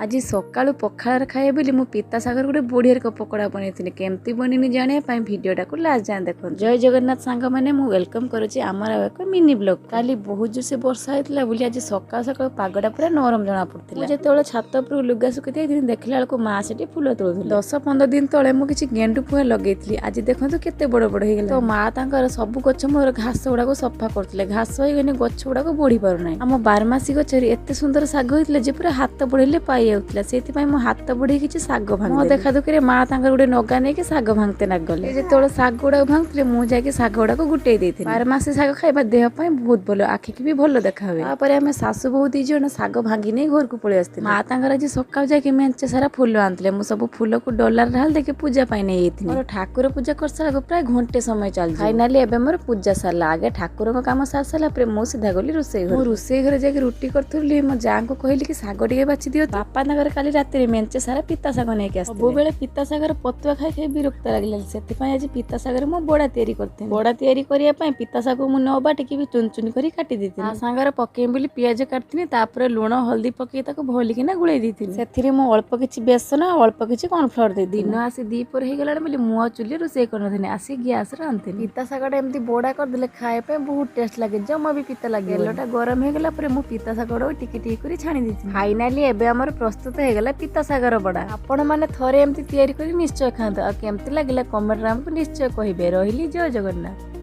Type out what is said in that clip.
ଆଜି ସକାଳୁ ପଖାଳରେ ଖାଇବେ ବୋଲି ମୁଁ ପିତା ଶାଗର ଗୋଟେ ବଢ଼ିଆ ପକୋଡ଼ା ବନେଇଥିଲି। କେମିତି ବନେଇନି ଜାଣିବା ପାଇଁ ଭିଡ଼ିଓଟାକୁ ଲାଷ୍ଟ ଯାଏଁ ଦେଖନ୍ତୁ। ଜୟ ଜଗନ୍ନାଥ ସାଙ୍ଗମାନେ, ମୁଁ welcome କରୁଛି ଆମର ଆଉ ଏକ ମିନି ବ୍ଲଗ୍। କାଲି ବହୁତ ଜୋରସେ ବର୍ଷା ହେଇଥିଲା ବୋଲି ଆଜି ସକାଳୁ ସକାଳୁ ପାଗଟା ପୁରା ନରମ ଜଣା ପଡୁଥିଲା। ମୁଁ ଯେତେବେଳେ ଛାତ ଉପରକୁ ଲୁଗା ଶୁଖେଇ ଦେଇଥିଲି, ଦେଖିଲା ବେଳକୁ ମା ସେଠି ଫୁଲ ତୋଳୁଥିଲେ। 10-15 ଦିନ ତଳେ ମୁଁ କିଛି ଗେଣ୍ଡୁ ଫୁଲ ଲଗେଇଥିଲି, ଆଜି ଦେଖନ୍ତୁ କେତେ ବଡ଼ ବଡ଼ ହେଇଗଲା। ତ ମା ତାଙ୍କର ସବୁ ଗଛ ମୋର ଘାସ ଗୁଡାକୁ ସଫା କରୁଥିଲେ। ଘାସ ହେଇଗଲେ ଗଛ ଗୁଡାକ ବଢି ପାରୁନାହିଁ। ଆମ ବାରମାସୀ ଗଛରେ ଏତେ ସୁନ୍ଦର ଶାଗ ହେଇଥିଲା ଯେ ପୁରା ହାତ ବଢେଇଲେ ପାଇ ଯାଉଥିଲା। ସେଇଥିପାଇଁ ମୁଁ ହାତ ବଢେଇ କିଛି ଶାଗ ଭାଙ୍ଗି, ମୋ ଦେଖା ଦୁଃଖରେ ମା ତାଙ୍କର ଗୋଟେ ନଗା ନେଇକି ଶାଗ ଭାଙ୍ଗତେ ଲାଗିଗଲେ। ଯେତେବେଳେ ଶାଗ ଗୁଡାକ ଭାଙ୍ଗୁଥିଲେ, ମୁଁ ଯାଇକି ଶାଗ ଗୁଡାକ ଗୁଟେଇ ଦେଇଥିଲି। ବାରମାସୀ ଶାଗ ଖାଇବା ଦେହ ପାଇଁ ବହୁତ ଭଲ, ଆଖିକି ବି ଭଲ ଦେଖା ହୁଏ। ତାପରେ ଆମେ ଶାଶୁ ବୋହୂ ଦି ଜଣ ଶାଗ ଭାଙ୍ଗି ନେଇ ଘରକୁ ପଳେଇ ଆସିଥିଲେ। ମା ତାଙ୍କର ଆଜି ସକାଳୁ ଯାଇକି ମେଞ୍ଚେ ସାରା ଫୁଲ ଆଣିଥିଲେ। ମୁଁ ସବୁ ଫୁଲକୁ ଡଲାରେ ଢାଳି ଦେଇକି ପୂଜା ପାଇଁ ନେଇଯାଇଥିଲି। ମୋର ଠାକୁର ପୂଜା କରିସାରିଲା ପ୍ରାୟ ଘଣ୍ଟେ ସମୟ ଚାଲିଛି। ଫାଇନାଲି ଏବେ ମୋର ପୂଜା ସରିଲା। ଆଗେ ଠାକୁରଙ୍କ କାମ ସାରି ସାରିଲା ପରେ ମୁଁ ସିଧା ଗଲି ରୋଷେଇ ଘରେ। ମୁଁ ରୋଷେଇ ଘରେ ଯାଇକି ରୁଟି କରୁଥିଲି, ମୋ ଯାଆଙ୍କୁ କହିଲି କି ଶାଗ ଟିକେ ବାଛି ଦିଅ। ବାପା ତାଙ୍କର କାଲି ରାତିରେ ମେଞ୍ଚେ ସାରା ପିତା ଶାଗ ନେଇକି ଆସିଥିଲେ। ସବୁବେଳେ ପିତା ଶାଗର ପତୁଆ ଖାଇ ଖାଇ ବିରକ୍ତ ଲାଗିଲାଣି। ସେଥିପାଇଁ ଆଜି ପିତା ଶାଗରେ ମୁଁ ବଡା ତିଆରି କରିଥିଲି। ବଡା ତିଆରି କରିବା ପାଇଁ ପିତା ଶାଗକୁ ମୁଁ ନ ବାଟିକି ବି ଚୁନ ଚୁନ କରି କାଟି ଦେଇଥିଲି। ତା ସାଙ୍ଗରେ ପକେଇବି ବୋଲି ପିଆଜ କାଟିଥିଲି। ତାପରେ ଲୁଣ ହଳଦୀ ପକେଇ ତାକୁ ଭଲିକିନା ଗୋଳେଇ ଦେଇଥିଲି। ସେଥିରେ ମୁଁ ଅଳ୍ପ କିଛି ବେସନ ଆଉ ଅଳ୍ପ କିଛି କର୍ଣ୍ଣଫ୍ଲୋର ଦେଇଥିଲି। ଦିନ ଆସି ଦ୍ୱିପହର ହେଇଗଲାଣି ବୋଲି ମୁଁ ଆଉ ଚୁଲି ରୋଷେଇ କରିନଥିଲି, ଆସି ଗ୍ୟାସରେ ରାନ୍ଧିଥିଲି। ପିତା ଶାଗଟା ଏମିତି ବଡା କରିଦେଲେ ଖାଇବା ପାଇଁ ବହୁତ ଟେଷ୍ଟ ଲାଗେ, ଜମା ବି ପିତା ଲାଗେ। ତେଲଟା ଗରମ ହେଇଗଲା ପରେ ମୁଁ ପିତା ଶାଗଟାକୁ ଟିକେ ଟିକେ କରି ଛାଣି ଦେଇଥିଲି। ଫାଇନାଲି ଏବେ ଆମର ପ୍ରସ୍ତୁତ ହେଇଗଲା ପିତା ଶାଗର ବଡା। ଆପଣ ମାନେ ଥରେ ଏମିତି ତିଆରି କରି ନିଶ୍ଚୟ ଖାଆନ୍ତୁ ଆଉ କେମିତି ଲାଗିଲା କମେଣ୍ଟରେ ଆମକୁ ନିଶ୍ଚୟ କହିବେ। ରହିଲି, ଜୟ ଜଗନ୍ନାଥ।